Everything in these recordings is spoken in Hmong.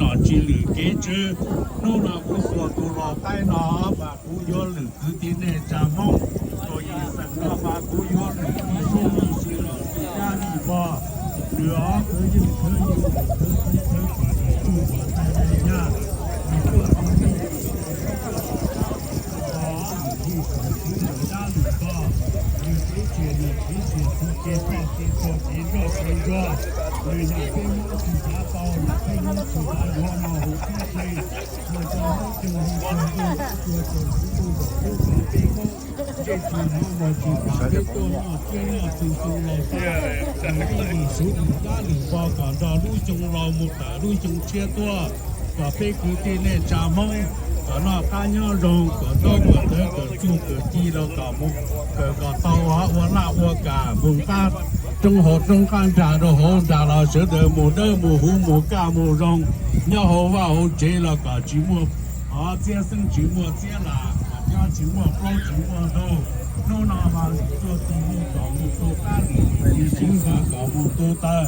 nom tsis lwm kev tswv. Hnub no kuv xuas tus los qaib no mas kuv yuav lwm kwv tij neej tsa Hmoob, tus yim xeem no mas kuv yuav lwm tib sub tib si los tsis dab li pog, nws ob khawv yeej khawv yus khawv tub khawv pom nws tsuj pom tais nyaj, nws tuaj tus nij nws yij nws tub nws dab nws pog, nws kev txias nws kev txias txhu kev txog kev nroj kev nruag, nws yog peb Hmoob tsis xav tau, nws peb Hmoob tsis xav yuav no huv tib si. Ua rau Hmoob tug li tug ntuj, ua rau Hmoob tug zaum lub qhov peb Hmoob ntsej tsis hnov mos tsis pam, peb tuaj noj tsiab noj txhu xyoo laus xaj, nws ib nim suv mus dab nim pog kom nrog lub xyoo laus mus tawm lub xyoo tshiab tuaj, kom peb kwv tij neej tsa Hmoob kom noj qab nyob zoo, kom ntaub kom ntawv kom txuj kom ci los kom mus kawm kom tau ua laj ua kam mus qab roob hauv roob qab nrag rau hauv nrag los sawv daws mus dawb mus huv mus kaj mus zoo, nyob hauv vaj hauv tsev los kom tsis muaj txiab xeeb tsis muaj txiab lam, nyob tsis muaj plaub tsis muaj ntug. Hnub no mas lwm tuaj tus mus kom mus tus qab lwm tus tsis xwb mas kom mus tus taw.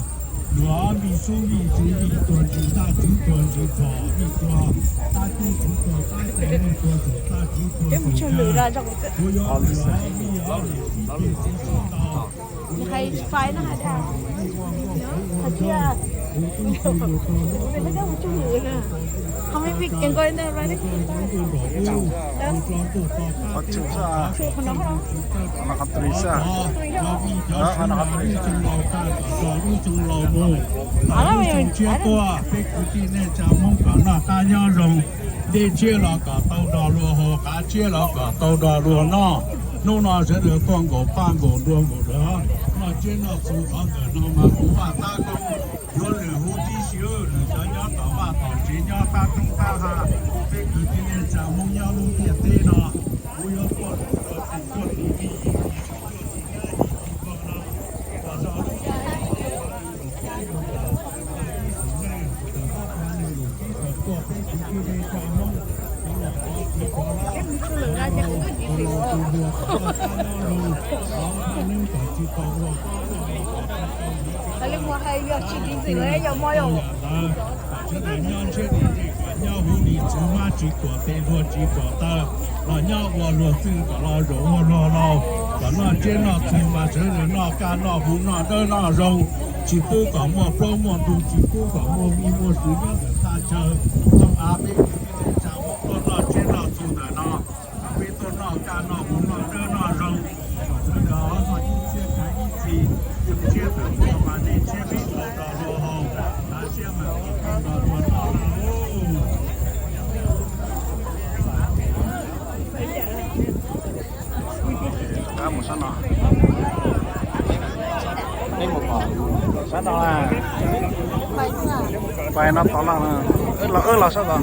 Luag vij sub vij tswv vij tuag ntsis ntaj tswv tuag ntsis phom vij tuag qab cub tswv tuag qab ceg vij tuag tus qab tswv tuag tus cag. Kuv yuav luag vij ob lwm tib peb tib tau. Thais fai no hais tias, thais tias, ua ntej tab ua tsuj lwm na, qhov me vij kev nqaij ntawd ra ne. Qhov tsuj xwb, qhov no qhov tris xwb, qhov no qhov tris xwb. Lub xyoo tshiab tuaj, peb kwv tij neej tsa Hmoob kom noj qab nyob zoo, dej tshiab los kom tau nrog luag haus, qav tshiab los kom tau nrog luag noj. Hnub no sawv daws tuaj nkaum paj nkaum nruas nkaum dawv, noj tsiab noj txhu qhov ntawm no mas kuv Vaj Tab Koob yuav lwm huv tib si, lwm cov nyob tom vaj tom tsev nyob qab roob qab hav, peb kwv tij neej tsa Hmoob nyob lub ntiaj teb no, kuv yuav tuaj lwm tuaj tus tuaj tus vij yim tus tuaj tus nyab yim tus pog no, kom nrog lub tib tus neej, tawm ob peb tus neej, tawm ob peb tus neej, tawm ob peb tus neej tuaj peb kwv tij neej tsa Hmoob. Nyob huv nim txwv mab tsis tuam tes luag tsis tuam taw, los nyob ua luag txwj kom los zaum ua luag laus, kom noj tsiab noj txhu mas sawv daws noj kaj noj huv noj dawb noj zoo, tsis pub kom muaj plaub muaj ntug, tsis pub kom muaj vij muaj sw nyob ntawm thaj chaw. Txoj av peb kwv tij neej tsa Hmoob tuaj noj tsiab noj txhu ntawm no, peb tuaj noj kaj noj huv noj dawb noj zoo, kom sawv daws noj ib txhiab kav ib txhis, xyoo tshiab tawm tuaj mas dej tshiab peb tau nrog luag haus, av tshiab mas peb tau nrog luag noj lauj. Mus sab no, sab no, pais no tod los, los wb los sab tod.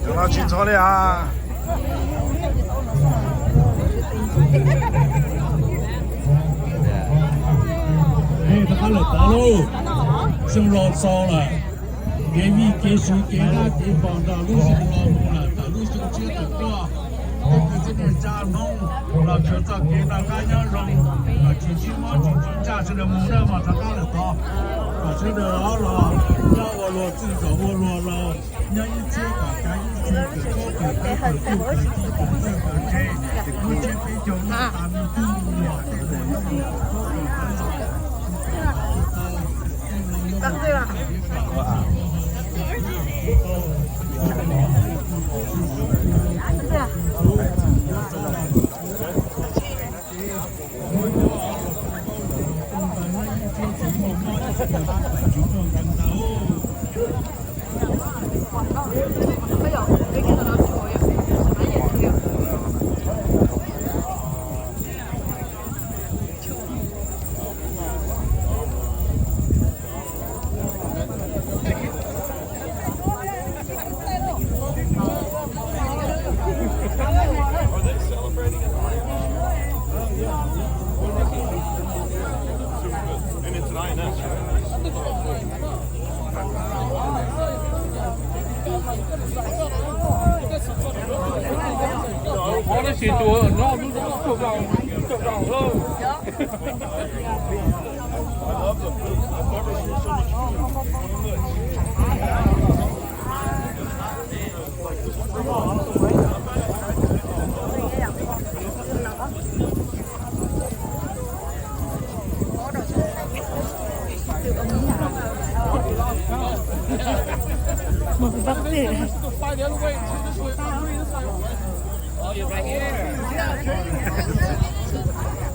Cov no tsis ntxhov li as. Rov qab lawm tod lauj, xyoo laus xaus lawm, kev vij kev sw kev dab kev pog nrog lub xyoo laus mus lawm, tawm lub xyoo tshiab tawm tuaj. Peb kwv tij neej tsa Hmoob los khaws txoj kev noj qab nyob zoo, kom tsis ntsib mob tsis ntsib ntsaj, sawv daws mus dawb vog rov qab lawm tod, kom sawv daws los nyob ua luag txwj kom ua luag laus, nyob ib txhiab kom kav ib txhis, kawm koob kawm lawv kawm txuj kawm ci kawm txawj kawm ntse, lub tsiab peb caug lub tas me tub me nyuam tej ntawd nyob ua kawm koob kawm lawv los.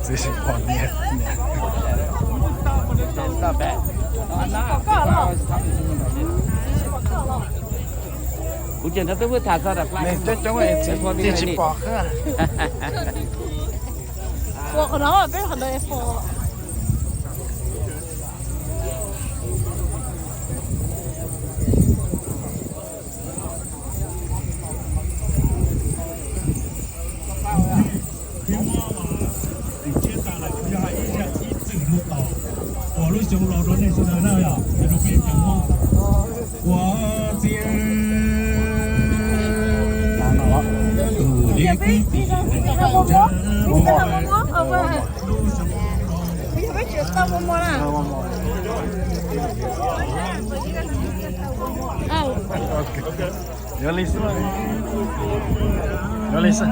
Txiv tsis pom niam. Kuv cov no twb tham txog daim flag. Neeg coob coob txiv tsis pom. Ua qhov no peb qhov ntawd pom. Ua lub xyoo laus rau nej sawv daws na, yog rau peb cov Hmoob ua txiv tus li kwv tij neej tsa lub xyoo laus. Yog li xwb. Yog li xwb.